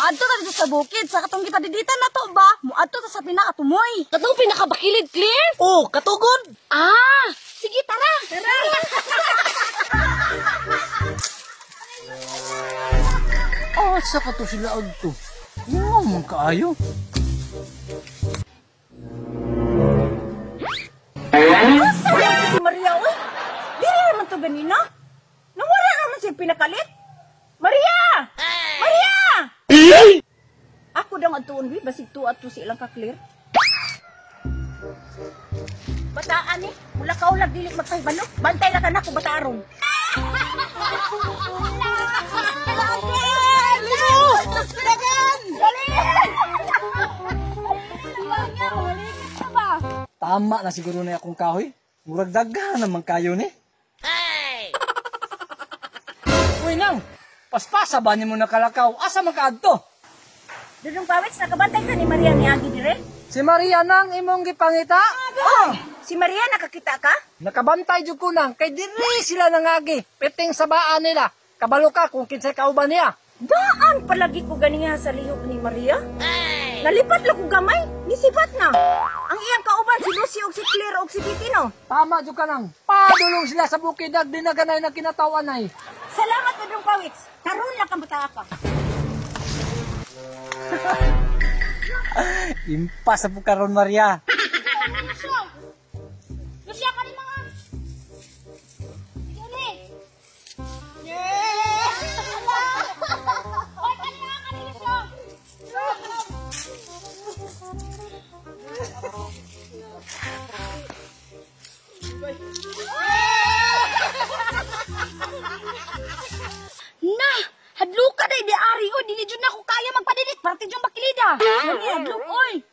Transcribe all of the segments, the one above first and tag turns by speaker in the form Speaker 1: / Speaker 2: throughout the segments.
Speaker 1: Moadto ta dito sa bukid sa katong gipadiditan na to ba? Moadto ta sa pinakatumoy.
Speaker 2: Katong pinakabakilid, Clear?
Speaker 3: Oh, katugod.
Speaker 1: Ah, sige tara. Tara.
Speaker 3: Oh, sa kato sila adto. Lingaw man kaayo.
Speaker 1: Asa man si Maria oy? Dili naman to ganina. Nawala naman siya pinakalit. Maria! Maria! Ako daw adtuon bi basig tuat to si ilang ka-clear. Bataan ni, mula ka ulag dili magpahibalo. Bantay ra ka na kung bataaron.
Speaker 3: Tama na siguro na akong kahoy. Murag daghan naman kayo ni. Uy nang, paspasa ba nimo nakalakaw? Asa man kaadto?
Speaker 1: Dudong Pawits, nakabantay ka ni Maria ni Agi dire?
Speaker 3: Si Maria nang imong gipangita?
Speaker 1: Oh, si Maria nakakita ka?
Speaker 3: Nakabantay jud ko nang kay diri sila nangagi. Piting sa baan nila. Kabalo ka kung kinsay kauban niya.
Speaker 1: Daan palagi ko ganiha sa lihok ni Maria. Nalipat lang ko gamay, nisipat na. Ang iyang kauban si Lucy og si Claire og si Titino.
Speaker 3: Tama jud ka nang. Padulong sila sa bukid nagdinaganay na kinatawan ay.
Speaker 1: Salamat Dudong Pawits. Karon lang kang bataa ka.
Speaker 3: Impas sa karon Maria.
Speaker 1: Lucia ka rin mga. Sige ni. Oy, kanina ka ni Lucio. Na, hadlok ka day di ari oy, dili jud na ko kaya magpadilit parte jud bakilida. Lami hadlok oy.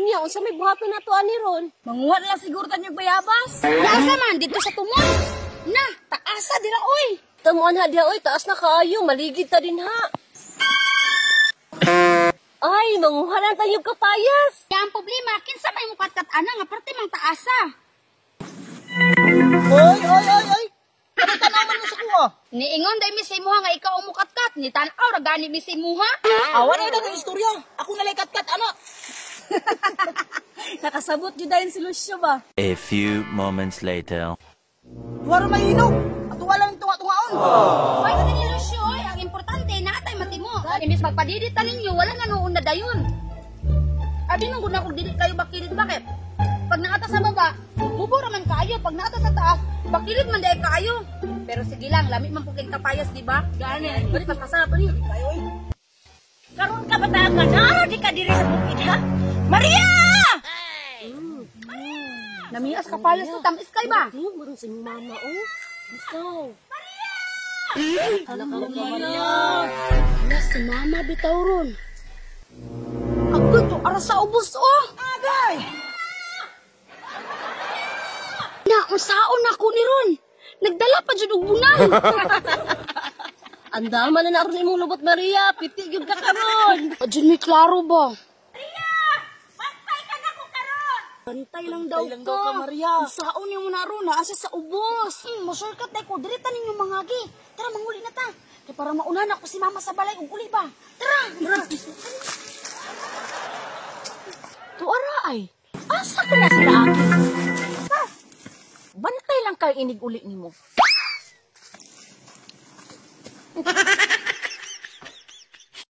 Speaker 2: Nya, unsa may buhaton nato ani ron?
Speaker 1: Manguha na lang siguro tanyog bayabas. Nasa man dito sa tumoy. Na, taasa dira oy.
Speaker 2: Tamuan ha diha oy, taas na kaayo, maligid ta din ha. Ay, manguha lang tayo kapayas.
Speaker 1: Kaya ang problema, kinsa may mukatkat ana nga parte mang taasa.
Speaker 3: Oy, oy, oy, oy. Tanaw man mo sa kuha.
Speaker 1: Niingon day mi sa imuha nga ikaw ang mukatkat, ni tan-aw ra gani mi sa imuha.
Speaker 3: Awan na dagang istorya. Ako nalay katkat ana.
Speaker 1: Nakasabot jud dayon si Lucio ba?
Speaker 4: A few moments later.
Speaker 3: Tuwara mainog. Ato wala ng tunga-tungaon.
Speaker 1: Oy, ni Lucio oy, ang importante natay matimo. Imbis magpadidit ta ninyo, wala na noon na dayon. Abi nung guna kung dili kayo bakilid bakit? Pag naata sa baba, bubura man kaayo. Pag naata sa taas, bakilid man dahil kaayo. Pero sige lang, lami man po kayong kapayas, di ba? Gani, bali pasasa pa niyo. Karon ka bata ka, nara di ka diri sa bukid ha? Maria! Maria! Namias kapayas to, tamis kay ba?
Speaker 2: Ay, maron sa inyong mama oh. Ikaw. Maria! Hala ka Maria.
Speaker 1: Hala, si mama bitaw ron. Agoy, to ara sa ubos oh.
Speaker 3: Agay!
Speaker 1: Na, unsaon ako ni ron. Nagdala pa jud og bunal.
Speaker 2: Andama na naron imong lubot Maria, piti gyud ka karon.
Speaker 1: Jud may klaro ba? Maria! Bantay ka na ko karon. Bantay lang daw
Speaker 3: lang daw ka, Maria.
Speaker 1: Unsaon nimo na ron, naa siya sa ubos. Masulkat tay ko diri ta ninyo mangagi. Tara manguli na ta. Kay para mauna na ko si mama sa balay og uli ba. Tara. Tara. Tuara ay. Asa ka na sila aki? Ha? Bantay lang kay inig uli nimo.